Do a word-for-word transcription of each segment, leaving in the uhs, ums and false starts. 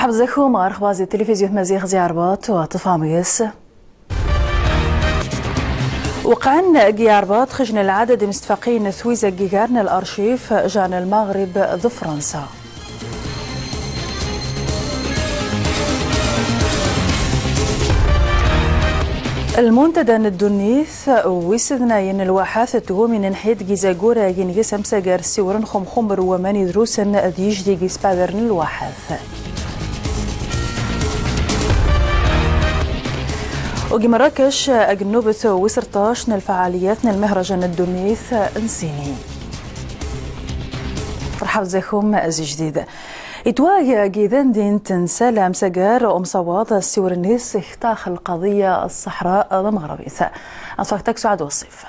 Zexum ɣer ixbar zi tilifizyu tmaziɣt zi Ɛerbaṭ wa tfamyes. Wqɛen g Ɛerbaṭ xijn lɛadad imstfaqin twiza g igarn larcif jan lmaɣrib d Fransa. Lmuntada n ddunit wis dnayen lwaḥat tgumin n ḥid g izaggura g ings amsagar ssiwren xumxum rwaman idrusen d yijdi g ispadar n lwaḥat. Ug mrakec ag nnubt wis rṭac n lfɛaliyat n lmihrajan n ddunit n sini. Mrḥab zexum zi jdid. Itwag g idandi n tnsala amsagar umsawaḍ ssiwren is iktax lqaḍiya ṣṣaḥra d mɣrabit. Anfak taksuɛa d waṣif.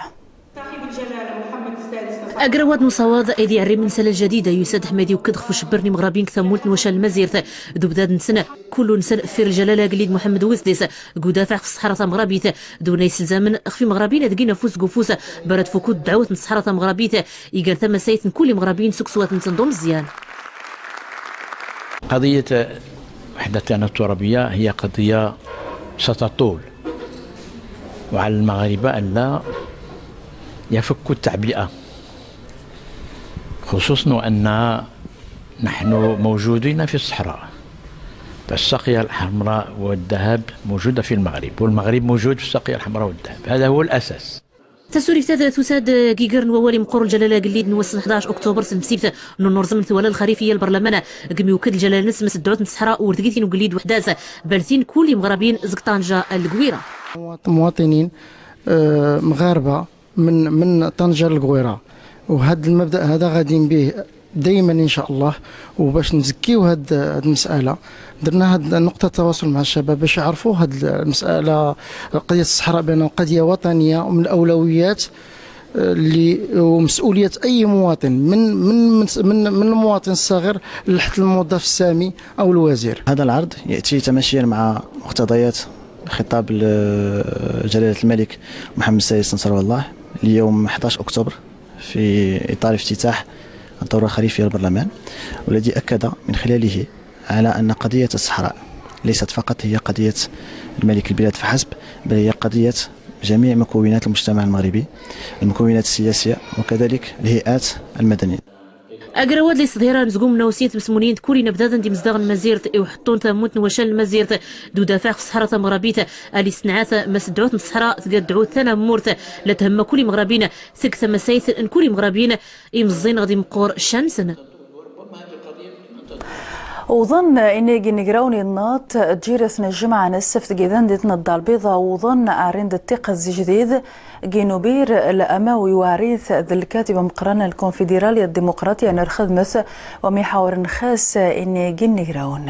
Agrawad n usawaḍ id iɛrrim n sala ljadida yusad ḥmad iwkd xf ucbbr n imɣrabin g tammult n wacal n lmazirt d ubdad nsn kullu nsn ffir ljalala agllid muḥmd wis dis g udafaɛ xf ṣṣaḥra tamɣrabit d unna islzamn xf imɣrabin ad gin afus g ufus bar ad fukut ddɛwt n ṣṣaḥra tamɣrabit igar tamasayt n kull imɣrabin s ukswat nsn d umẓyan. قضية وحدتنا الترابية هي قضية ستطول، وعلى المغاربة ألا يفكوا التعبئة، خصوصا وأن نحن موجودين في الصحراء، فالساقية الحمراء والذهب موجودة في المغرب، والمغرب موجود في الساقية الحمراء والذهب، هذا هو الأساس. Tasurift-ad tusad g igrn wawal imqqur ljalala agllid n wass n ḥdac uktubr s lmsibt n unnurzm n twala lxarifiya lbrlaman g miwkd ljalala-ns msddɛut n ṣṣaḥra ur tgit n ugllid wḥdas bal tin kull imɣrabin zg ṭanja n lgwira. مواطنين، آه، مغاربة من، من طنجة للقويرة. وهاد المبدأ هذا غاديين به دايما إن شاء الله، وباش نزكيو هاد، هاد المسألة، درنا هاد نقطة تواصل مع الشباب باش يعرفوا هاد المسألة، قضية الصحراء، بأنه قضية وطنية ومن الأولويات، آه، اللي، ومسؤولية أي مواطن، من، من، من، من، من المواطن الصغير لحد الموظف السامي أو الوزير. هذا العرض يأتي تماشيا مع مقتضيات خطاب ل-، جلالة الملك محمد السادس نصره الله ليوم حداش أكتوبر في إطار افتتاح الدورة الخريفية للبرلمان، والذي أكد من خلاله على أن قضية الصحراء ليست فقط هي قضية الملك البلاد فحسب، بل هي قضية جميع مكونات المجتمع المغربي، المكونات السياسية وكذلك الهيئات المدنية. Agrawad la isḍhir anzgu n umnawsin tmsmunin d kull inabdaden d imzdaɣen n tmazirt iwḥeṭṭun tammut n wacal n tmazirt d udafaɛ xf ṣṣaḥra tamɣrabit, a la isnɛat ma s ddɛut n ṣṣaḥra tga ddɛut tanammurt, la thmma kull imɣrabin tg tamasayt n kull imɣrabin imẓẓin ɣ d imqqur ccan-nsn. Wwḍen inigi n igrawni n naḍt, ǧiret n ljemɛa n ssebt g idandit n ḍḍa lbiḍa, wwḍen ɛrin d ttiqet zi jdid, g inubir lamawi warit d lkatib ameqqran n lkunfidiralya ddimuqratiya n rxedmet, wa miḥawren xas inigi n igrawn.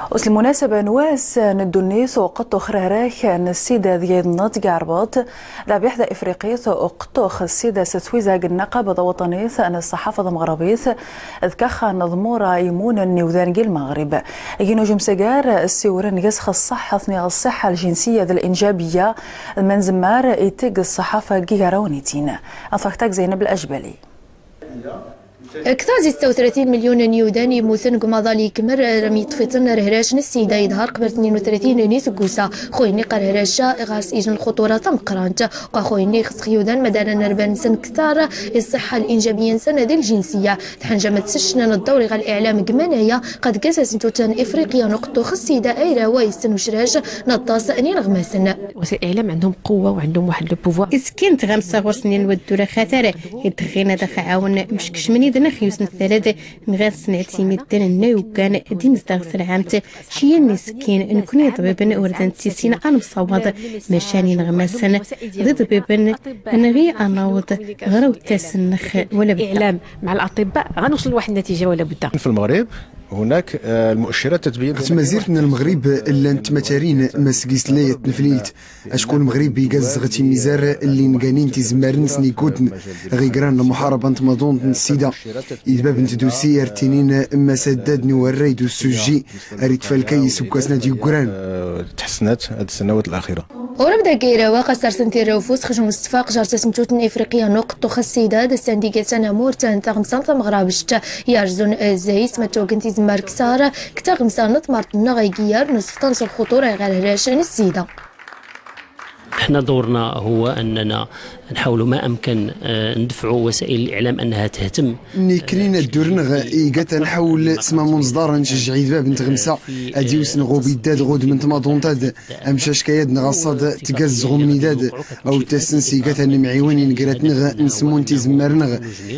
Us lmunasaba n wass n ddunit uqṭṭux rhrak n ssida d yayd n naḍt g ɛrbaṭ, Labiḥda ifriqit uqṭṭux ssida s twiza g nnaqaba tawaṭanit n ṣṣaḥafa tamɣrabit d kaxxan ḍmura imunen n iwdan g lmaɣrib. Ginujum sagar ssiwren gas x ṣṣaḥat niɣ ṣṣiḥa ljinsiyya d linjabiya d manzemmar itg ṣṣaḥafa g igrawnitin. Afaktak zeynab lajbali. Ktar zi setta u tlatin milyun n iwdan imuten g umaḍal ikmer armi ṭṭfitn rhrac n ssida iḍhar qbal tnin u tlatin n isggusa. Xuyni qa rhrac-a ɣas ijn lxuṭura tamqrant, qa xuyni xsx iwdan mad aran rban-nsn ktar i ṣṣiḥa linjabiya-nsn d ljinsiyya. Tḥnjam ad tscnan ḍḍawr iɣ liɛlam g manaya qad gas asntutan ifriqya n uqṭṭux ssida ayrawa issn ucrac n aṭṭas n inɣmasn. وسائل الإعلام عندهم قوة وعندهم واحد le pouvoir. Iskin tɣamsa ɣur-sn ilwad d uraxatar, idɣin ad aɣ-ɛawnen mckcmen idn ax-yusn ttalad, nɣas snɛt imidden n ayugan d imzdaɣ s lɛamt, ciyan n iskin, nkni iḍbibn ur da ntsisin a nmsawaḍ, maca n inɣmasn d iḍbibn, nɣi a nawḍ ɣr awttas-nx wala budda. الإعلام مع الأطباء غنوصل لواحد النتيجة ولا بد. في المغرب هناك، آه، المؤشرات تتبين. Ɣ tmazirt n Lmeɣrib llan tmatarin, ma seg islayat n tneflilt. Acku Lmeɣrib igaz ɣ timizar lli nganin tizmar-nsn igudn ɣ igran n lmuḥaraba n tmaḍunt n ssida. Idbab n tdusi ar ttinin ma s addad n uwarray d usujji ar itfalkay isggusn ad yuggran. آه، تحسنت هذه السنوات الأخيرة. Urabda gayrawa qasar santirawfus xjun stfaq jarsa smtutn ifriqiya nuqt tuxassida da sandiga tanamurt n taɣmsa n tamɣrabct yarzun zayis matwagn tizmmar ksara ktaɣmsa n tmart nnaɣ igiyar nusftan s lxutura iɣar hrac n ssida. احنا دورنا هو أننا نحاول ما أمكن، آه، ندفع وسائل الإعلام أنها تهتم. Nnikrin ddurnɣ iga tanḥawl s ma munẓḍar n cjɛid bab n tɣmsa ad iwsnɣ ubiddad ɣudm n tmaḍunt ad amcac kayad nɣ aṣṣad tgazz ɣumnidad aw tasns iga tanmɛiwn ingratnɣ n smun tizmmarnɣ.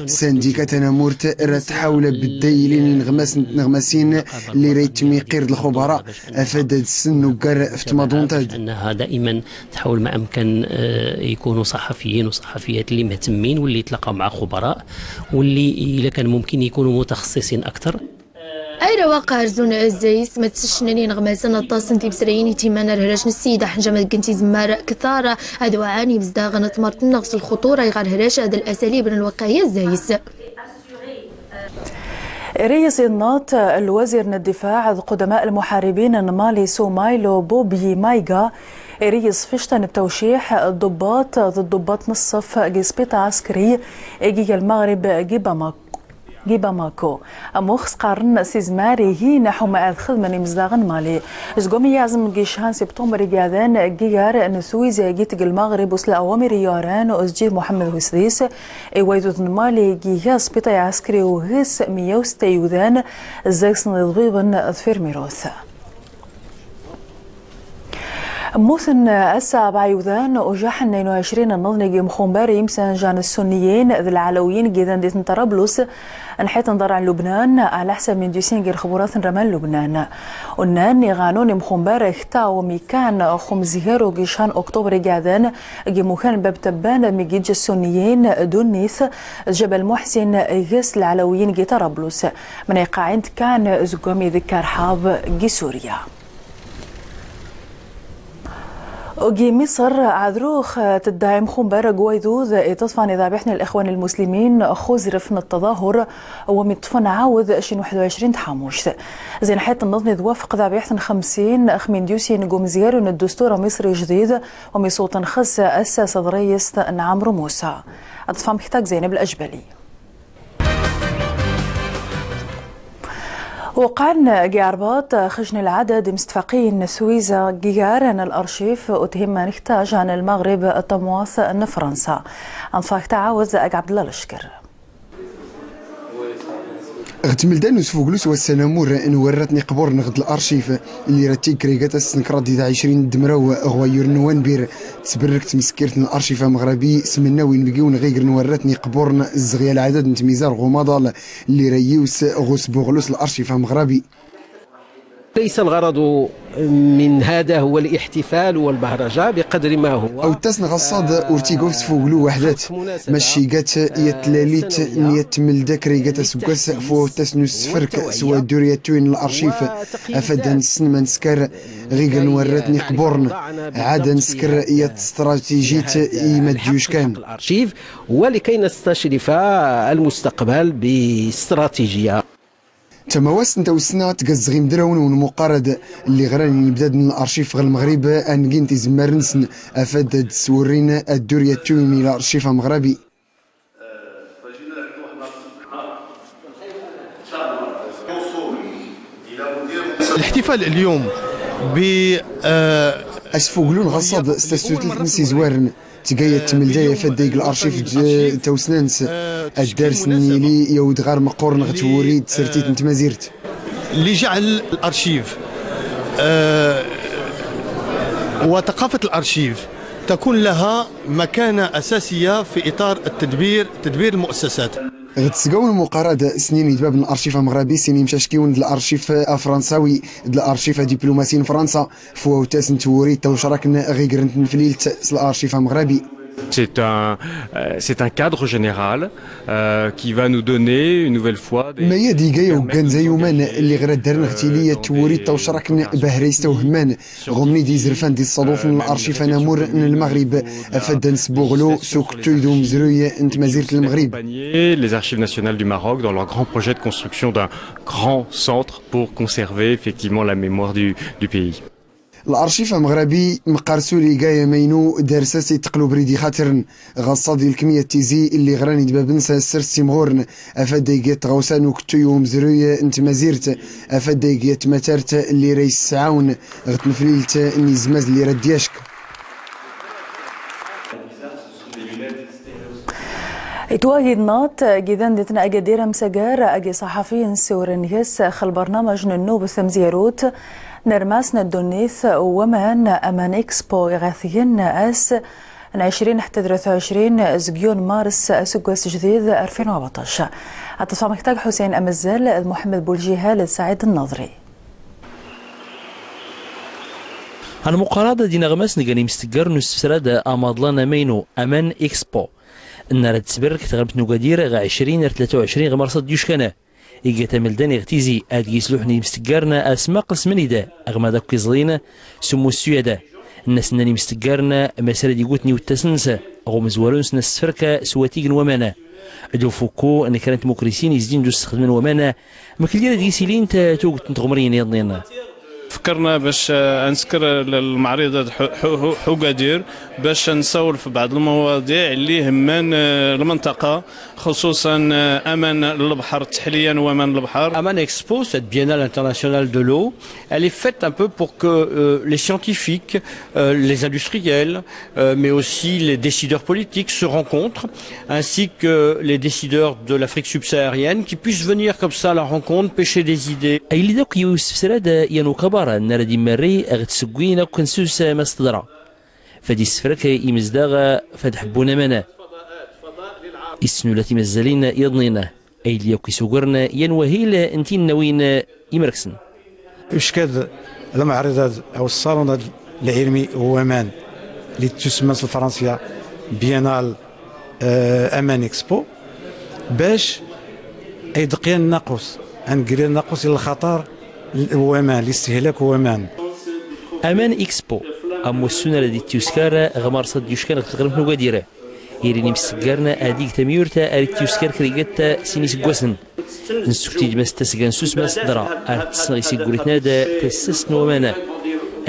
Sandika tanamurt ra tḥawl abdda ilin inɣmas n tnɣmasin lli ra ittmiqir d lxubara afad ad ssn uggar f tmaḍunt ad. أنها دائما تحاول ما أمكن، آه، يكونوا صحفيين وصحفيات اللي مهتمين واللي يتلاقاو مع خبراء واللي إلا كان ممكن يكونوا متخصصين أكثر. Ayrawa qarzun zayis ma tscnnin inɣmasen aṭas n tibsrayin itimman ar hrac n ssida ḥnjama dgn tizzmmar ktar ad waɛan imzdaɣ n tmart nnaɣ s lxutura iɣar hrac ad lasalib n lwaqaya zayis. Iriyis innaṭ lwazir n ddifaɛ d qudama lmuḥaribin n mali sumaylo bobyi mayga. Iriyis fict n ttawciḥ d ḍubbaṭ d ḍubbaṭ n ṣṣf g isbiṭ ɛskri igi g lmaɣrib g bamako. Amux s qqarn s izmar ihi naḥu ma ad xdmn imzdaɣ n mali. Zgum iyyazm g ichan sibṭumber igadan g igar n twiza git g lmaɣrib usla awamir iyaran uzjir muḥammed husdis. Iwaydud n mali giga sbiṭ ɛskri ugs miyya usta yudan zzagsn iḍbibn d firmirut. Mmutn ass abɛa yudan ujaḥ n tnayn u ɛcrin n nḍn g imxumbar imsanjan ssunniyin d lɛalawiyin gidan di tnṭrablus nḥit n ḍarɛ n lubnan. Ɛla ḥsab n indusin g lxburat n rama n lubnan unnan iɣanun imxumbar ktaw mikan xumzgar ugican uktubr igadan g imukan bab tabban mi gijj ssunniyin dunnit d jabal muḥsin gs lɛalawiyin g tarablus. Mnayqaɛin tkan zgwam idkar ḥab g surya. Ugi misr ɛadrux tdda imxumbar g waydud iṭṭfan iḍabiḥ n lixwan lmuslimin xuzrf n ṭṭaḍahur wam iṭṭfn ɛawd cin uḥd u ɛcrin tḥamuct. Zinḥit n nḍn iḍwafq ḍabiḥ n xmsin xmindyusin g umzgar n ddustur misri jdid wam iswṭn xs assas ḍriyst n ɛmru musa. Ṭṭfam ktag zaynab lajbali. Uqan g arbaṭ xjn lɛadad imstfaqin swiza g igar n larcif u thimman ktajan lmaɣrib ṭṭmwat n fransa. Anfaq taɛawd g ɛbdllah lcekr. Ɣ tmlda n usfuglu s wassan amur n warratn iqburn ɣ d larcif lli ra tig krigat as tnkraḍ d ɛcrin d mraw ɣ wayyur n wanbir. Tsbrrk tmskirt n larcif amɣrabi s mnnaw inbgiw n ɣigr n warratn iqburn zɣya lɛadad n tmizar ɣ umaḍal lli ra yiws ɣ usbuɣlu s larcif amɣrabi. ليس الغرض من هذا هو الاحتفال والبهرجة بقدر ما هو. Awttas n ɣaṣṣad ur tiga usfuglu wahdat. Mac igat yat tlalit n yat tmlda krigat asggas f wawttas n usfrk s waddur yatwin n larcif. Afad ad nssn ma nskr ɣigr n warratn iqburn ɛad ad nskr yat stratijit i madyuc kan. الأرشيف ولكي نستشرف المستقبل باستراتيجية. Tamawast n tawssna tgazz ɣ imdrawn n unmuqarad lli ɣran inbdadn n larcif ɣ lmɣrib a ngin tizmmar nsn afad ad swrrin addur yatwin i larcif amɣrabi. الاحتفال اليوم ب، آه، Asfuglu n ɣaṣṣad s tasutlt n sizwarn tga yat tmlda afad ad ig larcif d tawssna ns addars n yili yawd ɣar mqqurn ɣ twuri d tsrtit n tmazirt. لجعل الأرشيف، آه، وثقافة الأرشيف تكون لها مكانة أساسية في إطار التدبير، تدبير المؤسسات. Ɣ tsga n umuqarad snin idbabn n larcif amɣrabi sin imcackiwn d larcif afransawi d larcif adiplumasi n fransa f wawttas n twuri tawcrakn ɣ igr n tnflilt s larcif amɣrabi. C'est un, euh, c'est un cadre général, euh, qui va nous donner une nouvelle fois des... Mayad iga yawggan zayuman lli ɣ ra ddrn ɣ tili yat twuri tawcrakn bahra istawhmman ɣ umni d izrfan d issaḍufn n larcif anamur n lmɣrib afad ad nsbuɣlu s ukttuy d umzruy n tmazirt n lmɣrib. Les Archives nationales du Maroc dans leur grand projet de construction d'un grand centre pour conserver effectivement la mémoire du, du pays. Larcif ameɣrabi meqqar suli gaya maynu, darsas itqlub ridi xatrn ɣaṣṣa di lkmiyat tizi lli ɣran idbabn s assrs simɣurn, afad da igyat tɣawsa n uktuy umzruy n tmazirt, afad da igyat tmatart lli ra issɛawn ɣ tnflilt n izmaz lli ra dyack. Itwagi dnaṭ gidan di tnagadir amsagar agi ṣaḥafiyen siwren ges xlbarnamaj n nnub tamzyarut n rmas n ddunit, waman aman expo iɣatgen as n ɛecrin ḥtta d tlat uɛecrin zg yun mars asggas jdid arfin u rbaṭac. Aṭṭfamktag ḥusayn amzzal d muḥemmed buljihal d saɛid nnaḍri. Anmuqarad d inaɣmas n gan imstggar n usfsrad amaḍlan amaynu aman expo, nna rad tsbrk tɣrmt n ugadir ɣ ɛecrin ar tlat uɛecrin ɣ mars ad yuckan. Iga tamldan iɣ tizi ad gisluḥn imstggarn asmaqs mnida ɣ mad akw iẓlin s ummussuyada. Nna snnan imstggarn masra d igutn iwttasn s ɣ umzwarun sn asfrk s watig n waman d ufukku n kra n tmukrisin izdin d ussxdm n waman. Mklli rad gisilint tugt n tɣmriyin iḍnin. فكرنا باش، آه، نسكر المعرض هذا حو- حو- حو- حوقادير، باش نسولف بعض المواضيع اللي يهمن، آه، المنطقة، خصوصا، آه، أمان البحر، تحليا وأمان البحر. Aman Expo, cette biennale internationale de l'eau, elle est faite un peu pour que, euh, les scientifiques, euh, les industriels, euh, mais aussi les décideurs politiques se rencontrent, ainsi que les décideurs de l'Afrique subsaharienne, qui puissent venir comme ça à la rencontre, pêcher des idées. Aylli d akw i usfsrad yan ukabar nna rad immarri ɣ tsggwin akw n sus ma s tḍra. Fad issfrk imzdaɣ fad ḥbbun aman. Issnulat imazzalin iḍnin. Aylli akw isugrn yan wahil n tinnawin imrksn. Uckad lmɛriḍ-ad aw ṣṣalun-ad lɛilmi n waman lli ttusmman s lfransya Biennale, eh, Aman Expo, bac a idqyan naqus, a nggriḍ naqus i lxaṭar n waman, listihlak n waman. Aman Expo, ammussu n ara d-ittuskar ɣ mars ad-yuckan ɣ tɣrmt n ugadir. Irin imsggarn ad-ig tamyurt ar ittuskar krigat sin isggwasn. Nssukti-d mas tasga n sus ma s-tḍra ar tssnɣ isiggwritn-ad tassast n waman.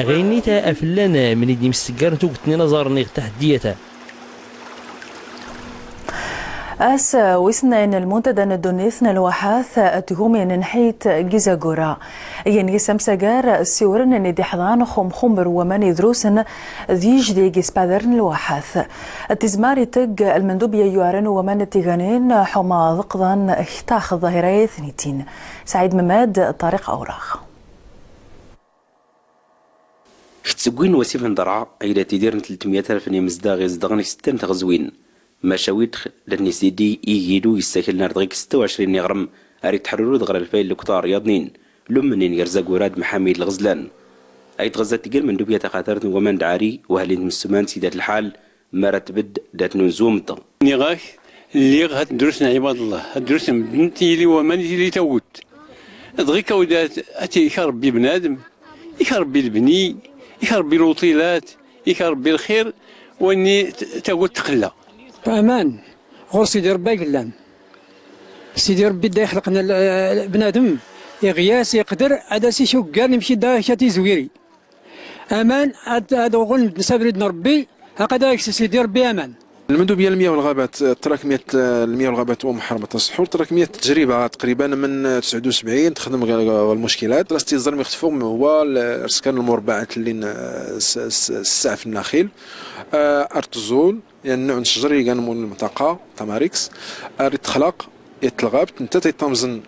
Ɣ aynnit a fllan mnid imsggarn tugt n inaẓarn iɣ taḥddiyat-a. Ass wis nnayn n lmuntada n ddunit n lwaḥat tgumi n nḥit g izagura. Yan gis amsagar ssiwrn n id-iḥḍan xumxumr n waman idrusn d yijdi g ispadar n lwaḥat. Tizmar itg lmndub i yuɛrn waman d tiganin ḥuma d qḍan ktax ḍahira yatnitin. Saɛid Mmad, Ṭariq Awraɣ. Ktsgwi n wasif n Ḍrɛa, ayla tidir n tltmyat alf n imzdaɣ izedɣn g stta n tɣzwin. Maca widx, latn isdidi igidu issakln ar dɣi g stta u ɛecrin n iɣrm, ar itḥrrud ɣr alfay n lktar yaḍnin, lummnin gar zagura d mḥami d lɣzlan. Ay tɣza tgr mndubya taxatart n waman d ɛari, wahlin tmssuman s idat lḥal, mara tbdd dat nunzu mḍ. Nniɣ-ak, lliɣ hat drus n ɛibad Llah, hat drus n mddn tili waman tili tagut. Dɣi kawdat, ati ika Rbbi bnadm, ika Rbbi lbni, ika Rbbi lwṭilat, ika Rbbi lxir, wanni t- tagut tqlla. Aman, ɣur Sidi Rbbi ay llan. Sidi Rbbi da ixlqn l- bnadm, iɣyas iqdr ad as-isuggar imci da ika tizwiri. Aman ad ad uɣln mddn s abrid n Rbbi, aqad a iks Sidi Rbbi aman. Lmndubya n lmya u lɣabat, trakmyat n lmya u lɣabat wa mḥarbat aṣḥur, trakmyat tjriba tqriban mn tesɛud u sebɛin txdm ɣ lmuckilat. Ras tiẓrm ixtfu wa lrskan lmurbaɛat llin s s s sɛf n naxil, ar tẓul yan nnuɛ n cjr igan mul lmnṭaqa, tamariks, ar itxlaq i tlɣabt, ntta tittamẓn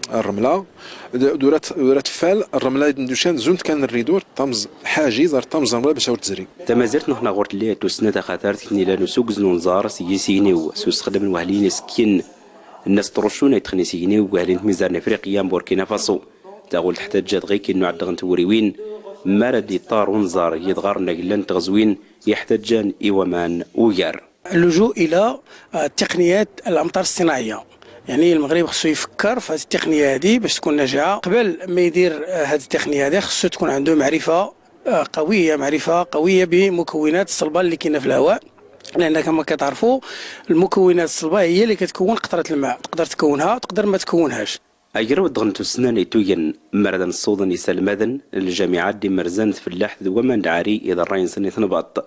rrmla, d ura tffal rrmla i d-nducan zunt kan rridur, tamẓ ḥajiz ar tamẓ rrmla bac awr tzri. Tamazirt n uxnaɣ ur tlli a tussna taxatart i tnilan usugz n unẓar s yisigniw s usxdm n wahlin iskkn. Nna s truccun a itxn isigniw g wahlin tmizar n afriqya n burkina faso. Taɣult ḥtajja dɣi kinnu ɛddɣ n twuriwin, mara d-iṭṭar unẓar yidɣarn aglla n tɣzwin iḥtajjan i waman ugar. اللجوء إلى، آه، تقنيات الأمطار الصناعية. يعني المغرب خصو يفكر في هذه التقنية هذه باش تكون ناجحة. قبل ما يدير، آه، هذه التقنية هذه خصو تكون عنده معرفة، آه، قوية، معرفة قوية بمكونات الصلبة اللي كاينة في الهواء، لأن كما كتعرفوا المكونات الصلبة هي اللي كتكون قطرة الماء، تقدر تكونها، تقدر ما تكونهاش. Agraw-d dɣen tussna n-itugen, mara d-nṣṣuḍen isalmaden n-ljamiɛa d-imrzan d-fellaḥt d-waman d-ɛari iḍerray-nsen i-tnbaḍt.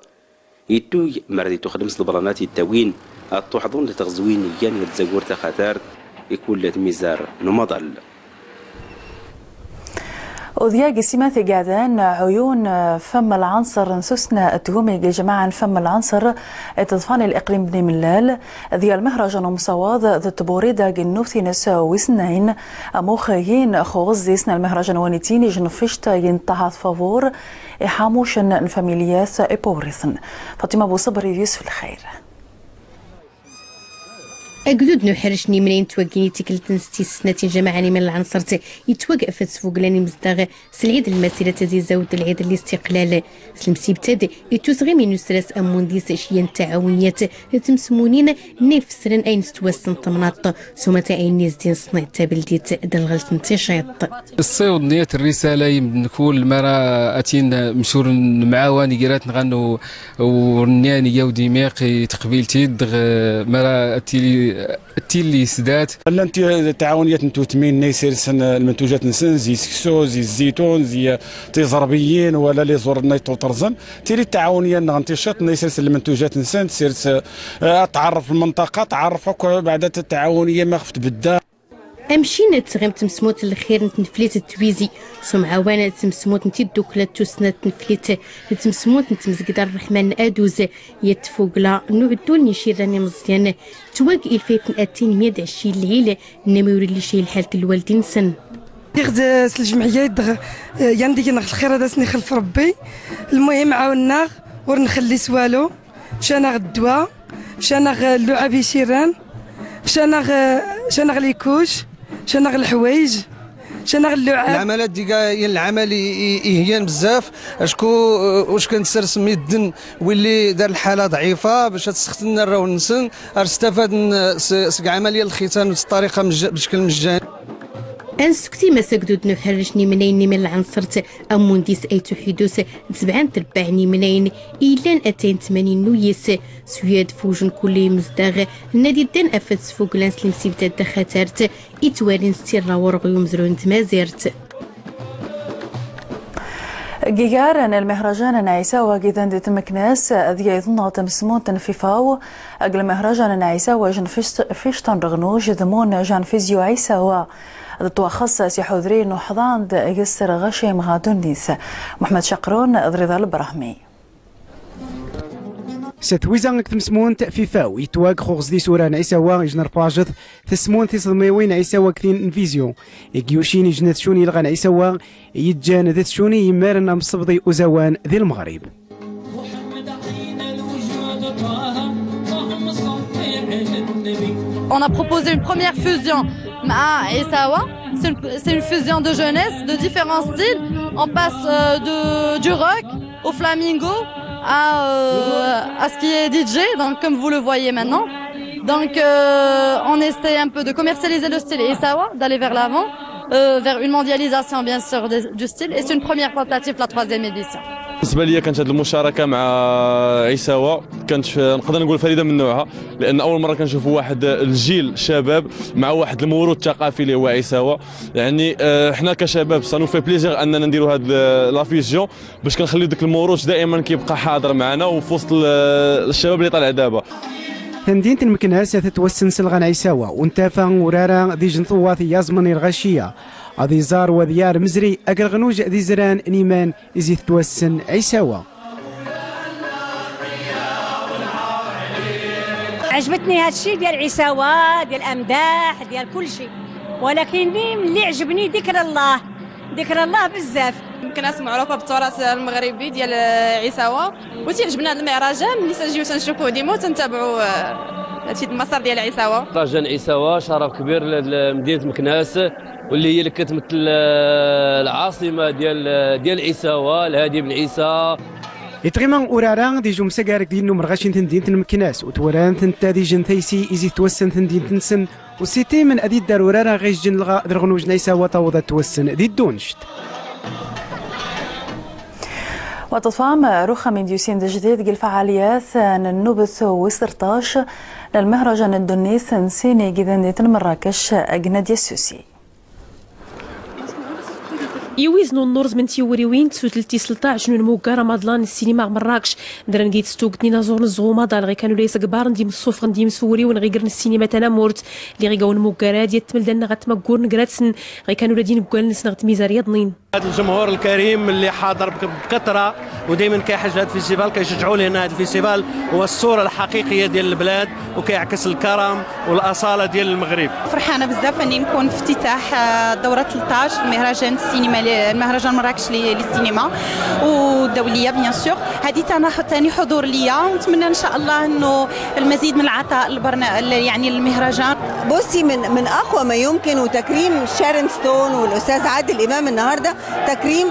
Itug mara d-ituxdem s-lblanat ittawin ad-tuḥḍun d-tɣezwin iyan i-tzagur taxatart i-kull tmizar n-umaḍal. Uḍyag isimat igadan ɛuyun fam lɛanṣer n-tussna d-tgumi g-ijmaɛn fam lɛanṣer i-tḍfan l-iqlim bn-imllal, dya lmihrajan umṣawaḍ d-tburiḍa g-nnut-ines wis-nnayn, amuxxayin x-uɣeẓẓis n-lmihrajan wanitin ijnfict i-nṭṭahat fabur iḥamucn n-familyat ipwriḍn. Faṭima Buṣebr d-yusf lxir. Agdud n-uḥrrc n-imnayn twaggin i-tikkelt n-stis snat n-jamaɛa n-iman lɛanṣert itwagg f-ad-sfuglan imzdaɣ s-lɛid lmasira tazizawt d-lɛid listiqlal. S-lmsibt-ad itusɣim inusras ammundis ciyan taɛawniyat d-tmsmunin n-ifsran ayn s-twassn tmnaḍt s-umata ayn izdin sniɛt tabldit d-lɣlt n-ticcit. Iṣṣiwḍ niyat rrisala i-mdn kull mara atin msur n-mɛawan igratn ɣann u-, ur-nniyan iga udimiq i-tqbilt-id dɣ mara atili Tilli sdat. Llant taɛawniyat n tutmin nna isirsen lmantujat-nsen, zi seksu, zi zzitun, zi tiẓerbiyin, wala liẓur nna ittuṭerẓen. Tili taɛawniya nna n ticcit nna isirsen lmantujat-nsen, tsirsen, eh, ad tɛerref lmenṭaqa, tɛerref akk beɛda taɛawniya ma xef tbedda. Amcin ad tɣim tmsmut n lxir n tneflit d twizi, s umɛawan n tmsmut n tiddukla d tussna n tneflit d tmsmut n tmezgda n rreḥma n Aduz, yat tfugla n uɛeddul n icirran imeẓyan, twag ilfayt n atin mya d ɛecrin lɛil n amiwr lli cay lḥalt n lwaldin-nsen. Iɣ d s lǧemɛiyya idɣ, eh, yan d-igneɣ lxir ad as-nixlef Rebbi. Lmuhim ɛawnen-aɣ, ur nxelli s walu. Fcan-aɣ ddwa, fcan-aɣ, eh, lluɛab i icirran, fcan-aɣ, eh, fcan-aɣ likuc, fcan-aɣ lḥwayj. Canaɣ lluɛab. Lɛamal-ad-iga yan lɛamal i, i, iheyyan bzzaf, acku, uh, uckan tsers midden willi dar lḥala ḍɛifa bac ad sxetnen arraw-nsen, ar stafaden, uh, s, seg ɛamaliya n lxitan bṭṭariqa mejja-, bcekl mejjani. Ad nsukti masagdud n uḥerrec n imnayen n iman lɛanṣert, ammundis ay tuḥidus d sebɛa n trebbaɛ n imnayen illan atayen tmanin n uyis, s uyad fujun kulli imezdaɣ n ad iddan afad sfuglan s lemsibda d daxatart, itwalin s tirra ɣur-ɣ i umezruy n tmazirt. Gigar n lmihrajan n ɛisawa gidan di tmeknas, ad yay tnnaḍ tamsmunt n fifaw g lmihrajan n ɛisawa jn fict-, ficṭan rɣnuj d mun jan fizyu ɛisawa. D twaxṣ s iḥudri n uḥḍan d gsr ɣaci mɣa dunnit. Muḥmed Caqrun d Riḍa Lbrahmi. S twiza g tmsmunt fifaw, itwag xuɣs d isura n ɛisawa ijn rpajet, tsmun tiṣdmiwin ɛisawa gtin n vizyu. Ig yucin ijn tcuni ilɣan ɛisawa, ijjan d tcuni imaren amsbḍi uzawan di lmɣrib. On a proposé une première fusion مع عيساوة. C'est une, c'est une fusion de jeunesse, de différents styles. On passe, euh, de, du rock au flamingo à, euh, à ce qui est D J, donc comme vous le voyez maintenant. Donc, euh, on essaie un peu de commercialiser le style Isawa, d'aller vers l'avant, euh, vers une mondialisation, bien sûr, de, du style. Et c'est une première tentative, la troisième édition. بالنسبة ليا كانت هذه المشاركة مع عيساوة كانت ف-، نقدر نقول فريدة من نوعها، لأن أول مرة كنشوفوا واحد الجيل شباب مع واحد الموروث ثقافي اللي هو عيساوة. يعني، آه، حنا كشباب، ça nous fait plaisir أننا نديروا هاد ال-، la fusion باش كنخليو داك الموروث دائمًا كيبقى حاضر معنا وفي وسط ال-، الشباب اللي طالع دابا. Tamdint n Meknas ad tettwassen s lɣan Ɛisawa, u ntafa urara d ijnṭuwat yaẓmn i lɣaciya. Ad iẓar wa d yar mezri ag rɣnuj d izran n iman i zi tettwassen Ɛisawa. عجبتني هادشي ديال عيساوة، ديال أمداح، ديال كلشي، ولكن ملي عجبني ذكر الله، ذكر الله بزاف. مكناس معروفة بالتراث المغربي ديال عيساوة، وتيعجبنا هاد المهرجان ملي تنجيو تنشوفوه ديما وتنتابعو، آه، هادشي المسار ديال عيساوة. مهرجان عيساوة شرف كبير ل-، لمدينة مكناس، واللي هي اللي كتمثل، آه، العاصمة ديال، ديال عيساوة، الهادي بن عيسى. Itɣima urara d ijumsa gar gdin n umrɣac n tndint n Meknas, u twaran tnta d ijn taysi i zi twassen tndint-nsen, u sitim ad iddar urara ɣ ijn lɣa d rɣnuj n Ɛisawa tawḍ ad twassen di ddunct. Wa tḍfam ruxxam i d-yusin d ajdid g lfaɛaliyat n nnubt wis trṭac n lmihrajan n ddunit n sin igidan di tn Mrakkec g Nadya Susi. Iwizn unurẓm n tiwriwin d tsutllt tis tleṭṭac n unmuggar amaḍlan n ssinima ɣ mṛṛakc, dran git s tugt n inaẓurn ẓɣu maḍal ɣikanu la isgbarn d imṣṣufɣn d imswriwin ɣ igr n ssinima tanamurt. Liɣ iga unmuggar ad yatmldan nɣ atmaggurn gratsn ɣikanu la d inggwaln nsn ɣ tmizar yaḍnin. هذا الجمهور الكريم اللي حاضر بكثرة ودائما كيحج هذا الفيستيفال، كيشجعوا لنا هذا الفيستيفال، هو الصورة الحقيقية ديال البلاد وكيعكس الكرم والأصالة ديال المغرب. فرحانة بزاف أني نكون في افتتاح، آه، دورة ثلطاش مهرجان السينما ل-، المهرجان مراكش ل-، للسينما والدولية بيان سور. هذه تانا-، تاني حضور ليا، ونتمنى إن شاء الله أنه المزيد من العطاء للبرنا-، ل-، يعني للمهرجان. بصي، من، من أقوى ما يمكن، وتكريم شارون ستون والأستاذ عادل إمام النهاردة تكريم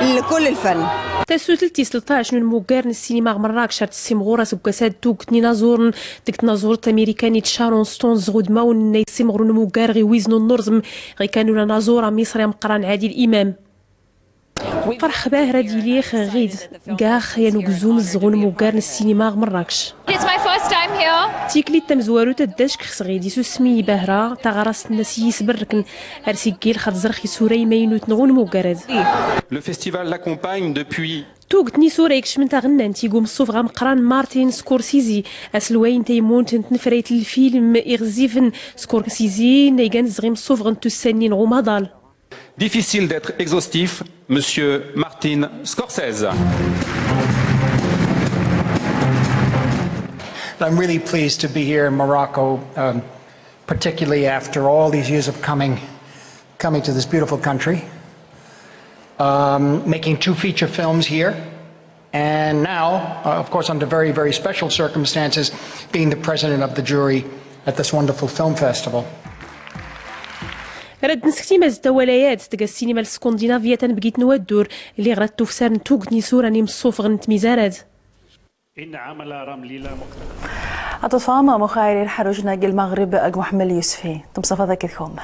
لكل الفن. Tasutlt tis tleṭṭac n unmuggar n ssinima ɣ mṛṛakc ar tessimɣur asggwas-ad d tugt n inaẓurn deg tnaẓurt tamirikanit Sharon Stone ẓɣ udmawn n a issimɣur unmuggar ɣ iwizn unurẓm ɣikanu la naẓur amiṣri ameqqran Adil Imam. Ferḥeɣ bahra ad iliɣ ɣid gax yan ugzum ẓɣ unmuggar n ssinima ɣ mṛṛakc. It's my first time here. Tiklit tamzwarut ad d-ackx s ɣid isusmi i bahra taɣrast n as-iyi-isbrrkn ar s-iggilx ad ẓrx isura imaynutn ɣ unmuggar-ad. Le festival l'accompagne depuis. Tugt n isura ikcmn taɣnnant ig umṣṣufɣ ameqqran Martin Scorsese, aslway n taymunt n tnefrayt n lfilm iɣzzifen. Scorsese n igan ẓɣ imṣṣufɣn d tussannin ɣ umaḍal. Difficile d'être exhaustif, Monsieur Martin Scorsese. I'm really pleased to be here in Morocco, um, particularly after all these years of coming, coming to this beautiful country, um, making two feature films here. And now, uh, of course, under very, very special circumstances, being the president of the jury at this wonderful film festival. Rad nskti mazd tawalaya-d tga ssinima lskundinavya tanbgit n waddur, lliɣ rad tufsar n tugt n isura n imṣṣufɣn n tmizar-ad. Aṭṭfam muxayri lḥarujna g lmaɣrib g muḥmel yusfi. Tmṣafaḍ akid kum.